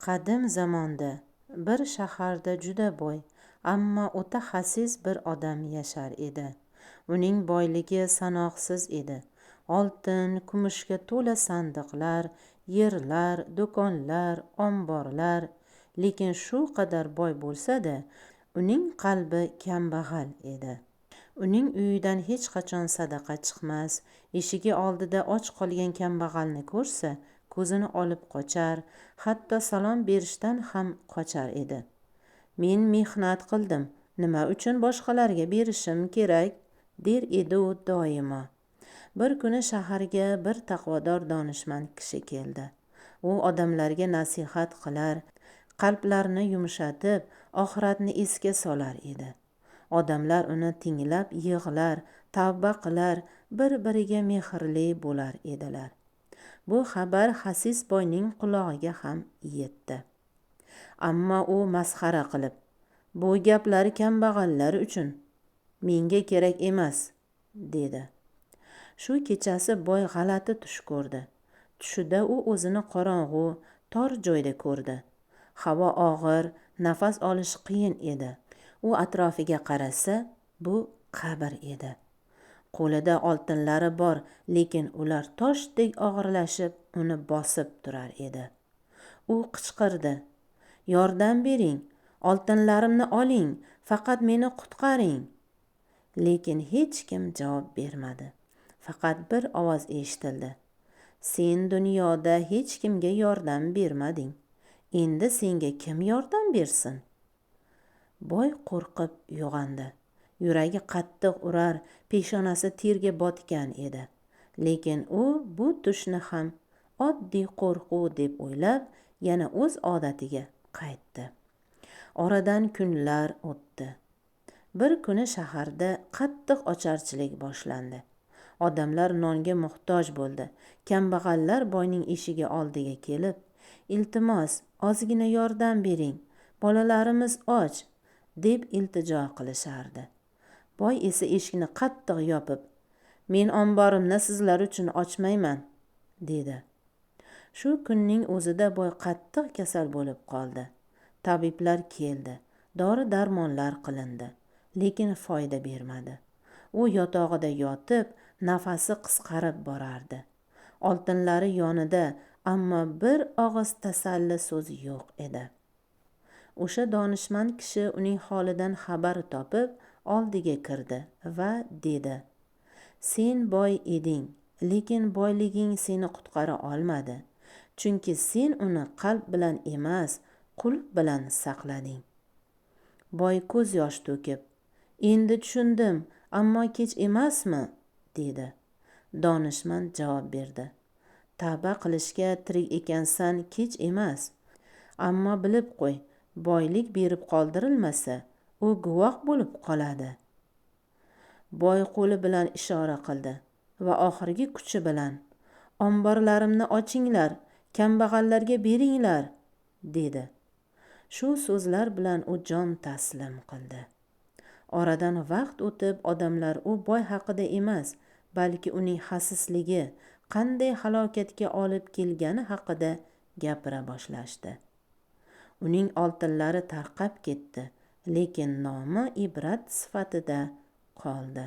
Qadim zamonda bir shaharda juda boy, ammo o'ta xasis bir odam yashar edi. Uning boyligi sanoqsiz edi. Oltin, kumushga to'la sandiqlar, yerlar, do'konlar, omborlar. Lekin shu qadar boy bo'lsa-da, uning qalbi kambag'al edi. Uning uyidan hech qachon sadaqa chiqmas, eshigi oldida och qolgan kambag'alni ko'rsa, ko'zini olib qochar, hatto salom berishdan ham qochar edi. Men mehnat qildim, nima uchun boshqalarga berishim kerak, der edi u doimo. Bir kuni shaharga bir taqvodor donishmand kishi keldi. U odamlarga nasihat qilar, qalblarni yumshatib, oxiratni esga solar edi. Odamlar uni tinglab yig'lar, tavba qilar, bir-biriga mehrli bo'lar edilar. Bu xabar xasis boyning qulog'iga ham yetdi. Ammo u masxara qilib, "Bu gaplar kambag'allar uchun, menga kerak emas", dedi. Shu kechasi boy g'alati tush ko'rdi. Tushida u o'zini qorong'u, tor joyda ko'rdi. Havo og'ir, nafas olish qiyin edi. U atrofiga qarasa, bu qabr edi. Qo'lida oltinlari bor, lekin ular toshdek og'irlashib, uni bosib turar edi. U qichqirdi: "Yordam bering, oltinlarimni oling, faqat meni qutqaring." Lekin hech kim javob bermadi. Faqat bir ovoz eshitildi: "Sen dunyoda hech kimga yordam bermading. Endi senga kim yordam bersin?" Boy qo'rqib uyg'ondi. Yuragi qattiq urar, peshonasi terga botgan edi. Lekin u bu tushni ham oddiy qo'rquv deb o'ylab, yana o'z odatiga qaytdi. Oradan kunlar o'tdi. Bir kuni shaharda qattiq ocharchilik boshlandi. Odamlar nonga muhtoj bo'ldi. Kambag'allar boyning eshigi oldiga kelib, "Iltimos, ozgina yordam bering, bolalarimiz och", deb iltijo qilishardi. Boy esa eshikni qattiq yopib, "Men omborimni sizlar uchun ochmayman", dedi. Shu kunning o'zida boy qattiq kasal bo'lib qoldi. Tabiblar keldi, dori-darmonlar qilindi, lekin foyda bermadi. U yotog'ida yotib, nafasi qisqarib borardi. Oltinlari yonida, ammo bir og'iz tasalli so'z yo'q edi. O'sha donishmand kishi uning holidan xabar topib, oldiga kirdi va dedi: "Sen boy eding, lekin boyliging seni qutqara olmadi. Chunki sen uni qalb bilan emas, qulf bilan saqlading." Boy ko'z yosh to'kib, "Endi tushundim, ammo kech emasmi?" dedi. Donishmand javob berdi: "Tavba qilishga tirik ekansan, kech emas. Ammo bilib qo'y, boylik berib qoldirilmasa, u guvoh bo'lib qoladi." Boy qo'li bilan ishora qildi va oxirgi kuchi bilan: "Omborlarimni ochinglar, kambag'allarga beringlar", dedi. Shu so'zlar bilan u jon taslim qildi. Oradan vaqt o'tib, odamlar u boy haqida emas, balki uning xasisligi qanday halokatga olib kelgani haqida gapira boshlashdi. Uning oltinlari tarqab ketdi, lekin nomi ibrat sifatida qoldi.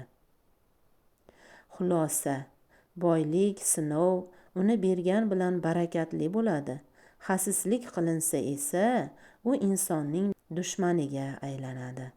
Xulosa: boylik sinov, uni bergan bilan barakatli bo'ladi. Xasislik qilinsa esa, u insonning dushmaniga aylanadi.